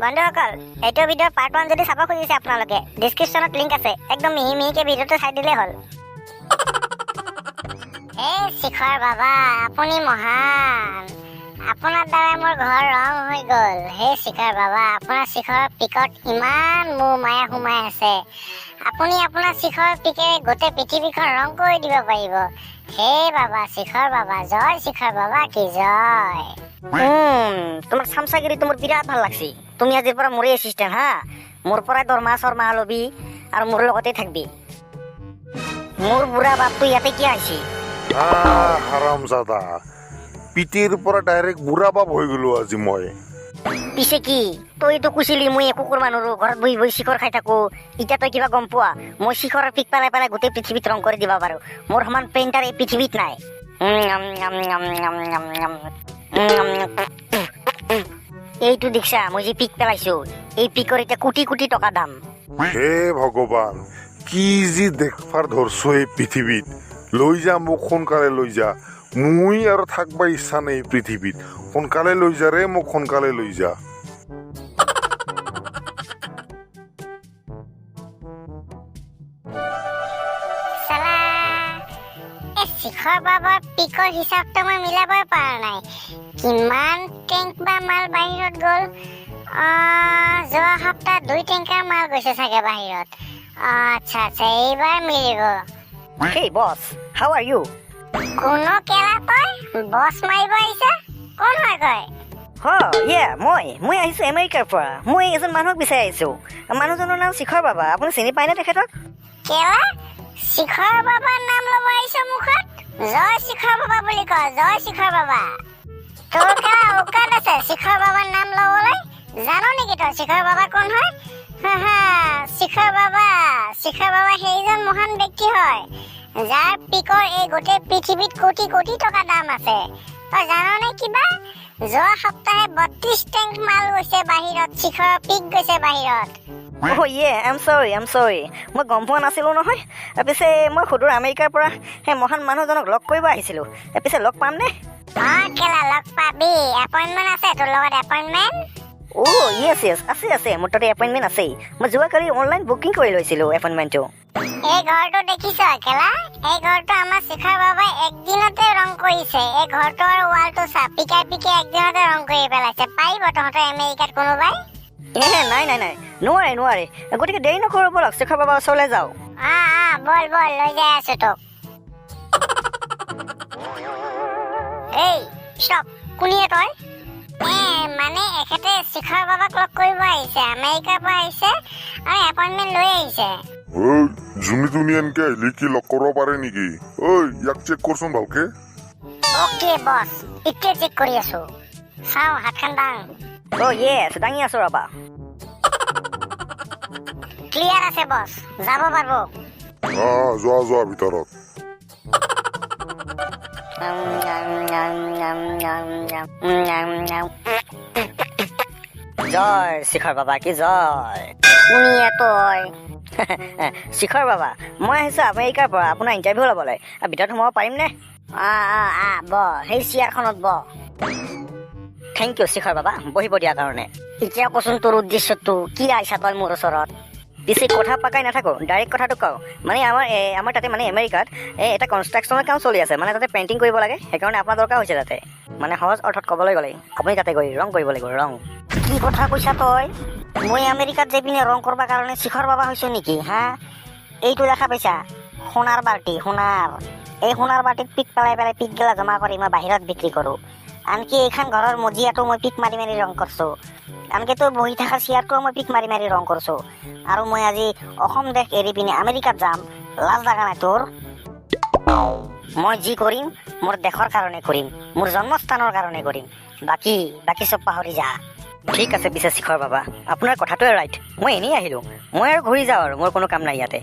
বন্ধুসকল, এইটো ভিডিঅ'ৰ পাৰ্ট 1 যদি চাব খুজিছে আপোনালোকে, ডিছক্ৰিপশ্যনত লিংক আছে। একদম মিহি মিহিকে ভিডিঅ'টো চাই দিলেই হ'ল। এই শিখৰ বাবা, আপুনি মহান। আপোনাৰ দ্বাৰা মোৰ ঘৰ ৰং হৈ গ'ল। হে শিখৰ বাবা, আপোনাৰ শিখৰৰ পিকত ইমান মোহ মায়া সোমাই আছে। আপুনি আপোনাৰ শিখৰৰ পিকেৰে গোটেই পৃথিৱীখন ৰং কৰি দিব পাৰিব। হে বাবা, শিখৰ বাবা, জয় শিখৰ বাবা কি জয়। তোমাৰ চামচাগিৰিটো মোৰ বিৰাট ভাল লাগছি। তুমি আজিৰ পৰা মোৰেই এছিষ্টেণ্ট হা। মোৰ পৰাই দৰমহা চৰমহা ল'বি আৰু মোৰ লগতে থাকবি। মোৰ বুঢ়া বাপটো ইয়াতে কিয় আহিছে? আহ, হাৰামজাদা, পিতিৰ পৰা ডাইৰেক্ট বুঢ়া বাপ হৈ গলো আজি মই। পিছে কি, তইতো কৈছিলি মই একো কৰিব নোৱাৰো, ঘৰত বহি বহি শিখৰ খাই থাকো। এতিয়া তই কিবা গম পোৱা? মই শিখৰৰ পিক পেলাই পেলাই গোটেই পৃথিৱীত ৰং কৰি দিব পাৰো। মোৰ সমান পেইণ্টাৰ এই পৃথিৱীত নাই। উম, উম, উম, উম, উম, উম, উম, উম, উম। এইটো দেখিছা, মই যে পিক পেলাইছো, এই পিকৰ এতিয়া কোটি কোটি টকা দাম। হে ভগৱান, কি যি দেখবাৰ ধৰছো এই পৃথিৱীত! লৈ যা মোক, সোনকালে লৈ যা। মই আৰু থাকবা ইচ্ছা নাই এই পৃথিৱীত। সোনকালে লৈ যা ৰে মোক, সোনকালে লৈ যা। চালা, এই শিখৰ বাবাৰ পিকৰ হিচাপটো মই মিলাবই পৰা নাই। কিমান টেংক বা মাল বাহিৰত গ'ল? যোৱা সপ্তাহ 2 টেংকাৰ মাল গৈছে চাগে বাহিৰত। আচ্ছা আচ্ছা, এইবাৰ মিলিব। Hey boss, how are you? কোনো কেলা, তই বছ মাৰিব আহিছা? কোন হয় তই? হ ইয়া, মই আহিছোঁ আমেৰিকাৰ পৰা। মই এজন মানুহক বিচাৰি আহিছোঁ। মানুহজনৰ নাম শিখৰ বাবা। আপুনি চিনি পায়নে তেখেতক? কেলা, শিখৰ বাবাৰ নাম ল'ব আহিছ মুখত? জয় শিখৰ বাবা বুলি ক, জয় শিখৰ বাবা। তোৰ কেলা ঔকাত আছে শিখৰ বাবাৰ নাম ল'বলৈ? জান নেকি তই শিখৰ বাবা কোন হয়? হা হা, শিখৰ বাবা, শিখৰ বাবা সেইজন মহান ব্যক্তি হয় যাৰ পিকৰ এই গোটেই পৃথিৱীত কোটি কোটি টকা দাম আছে। তই জাননে কিবা? যোৱা সপ্তাহে 32 টেংক মাল গৈছে বাহিৰত, শিখৰৰ পিক গৈছে বাহিৰত। Oh yeah, I am sorry, I am sorry. মই গম পোৱা নাছিলোঁ নহয়। পিছে মই সুদূৰ আমেৰিকাৰ পৰা সেই মহান মানুহজনক লগ কৰিব আহিছিলোঁ। পিছে লগ পামনে? অ কেলা, লগ পাবি। এপইণ্টমেণ্ট আছে তোৰ লগত? এপইণ্টমেণ্ট? অ' য়েছ য়েছ, আছে আছে, মোৰ তাতে এপইণ্টমেণ্ট আছেই। মই যোৱাকালি অনলাইন বুকিং কৰি লৈছিলোঁ এপইণ্টমেণ্টটো। এই ঘৰটো দেখিছ কেলা? এই ঘৰটো আমাৰ শিখৰ বাবাই একদিনতে ৰং কৰিছে। এই ঘৰটো আৰু ৱালটো চা, পিকাই পিকাই একদিনতে ৰং কৰি পেলাইছে। পাৰিব তহঁতৰ আমেৰিকাত কোনোবাই? এ নাই নাই নাই, নোৱাৰে নোৱাৰে। গতিকে দেৰি নকৰোঁ, ব'লক, শিখৰ বাবাৰ ওচৰলৈ যাওঁ। অ অ, বল বল, লৈ যাই আছো তোক। এই ষ্টপ, কোনিয়ে তই? এ মানে এখেতে শিখৰ বাবাক লগ কৰিব আহিছে, আমেৰিকাৰ পৰা আহিছে আৰু এপইণ্টমেণ্ট লৈ আহিছে। ঐ, যোনে তোনে এনকে আহিলে কি লগ কৰিব পাৰে নেকি? ঐ, ইয়াক চেক কৰচোন ভালকে। অ'কে বছ, এতিয়া চেক কৰি আছো। চাওঁ, হাতখন দাং। অ' য়েছ, দাঙি আছোঁ ৰ'বা। ক্লিয়াৰ আছে বছ, যাব পাৰিব। অ, যোৱা যোৱা ভিতৰত। জয় শিখৰ বাবা কি জয়। কোনিয়ে তই? শিখৰ বাবা, মই আহিছোঁ আমেৰিকাৰ পৰা আপোনাৰ ইণ্টাৰভিউ ল'বলৈ। ভিতৰত সোমাব পাৰিমনে? অ অ, আহ, ব, সেই চেয়াৰখনত ব। Thank U শিখৰ বাবা, বহিব দিয়াৰ কাৰণে। এতিয়া কচোন, তোৰ উদ্দেশ্যটো কি? আহিছা তই মোৰ ওচৰত? পিছে কথা পাকাই নাথাকোঁ, ডাইৰেক্ট কথাটো কওঁ। মানে আমাৰ তাতে মানে আমেৰিকাত এই এটা কনষ্ট্ৰাকশ্যনৰ কাম চলি আছে, মানে তাতে পেইণ্টিং কৰিব লাগে। সেইকাৰণে আপোনাৰ দৰকাৰ হৈছে তাতে। মানে সহজ অৰ্থত ক'বলৈ গ'লে আপুনি তাতে গৈ ৰং কৰিব লাগিব, ৰং। কি কথা কৈছা তই? মই আমেৰিকাত যাই পিনে ৰং কৰবাৰ কাৰণে শিখৰ বাবা হৈছো নেকি হা? এইটো দেখা পাইছা, সোণাৰ বাল্টি, সোণাৰ। এই সোণাৰ বাল্টিত পিক পেলাই পেলাই পিক গিলা জমা কৰি মই বাহিৰত বিক্ৰী কৰোঁ। আনকি এইখন ঘৰৰ মজিয়াটো মই পিক মাৰি মাৰি ৰং কৰিছো। আনকি তোৰ বহি থকা চেয়াৰটোও মই পিক মাৰি মাৰি ৰং কৰিছো। আৰু মই আজি অসম দেশ এৰি পিনে আমেৰিকাত যাম? লাজ লগা নাই তোৰ? মই যি কৰিম মোৰ দেশৰ কাৰণে কৰিম, মোৰ জন্মস্থানৰ কাৰণে কৰিম। বাকী বাকী চব পাহৰি যা। ঠিক আছে পিছে শিখৰ বাবা, আপোনাৰ কথাটোৱে ৰাইট। মই এনেই আহিলোঁ, মই আৰু ঘূৰি যাওঁ আৰু, মোৰ কোনো কাম নাই ইয়াতে।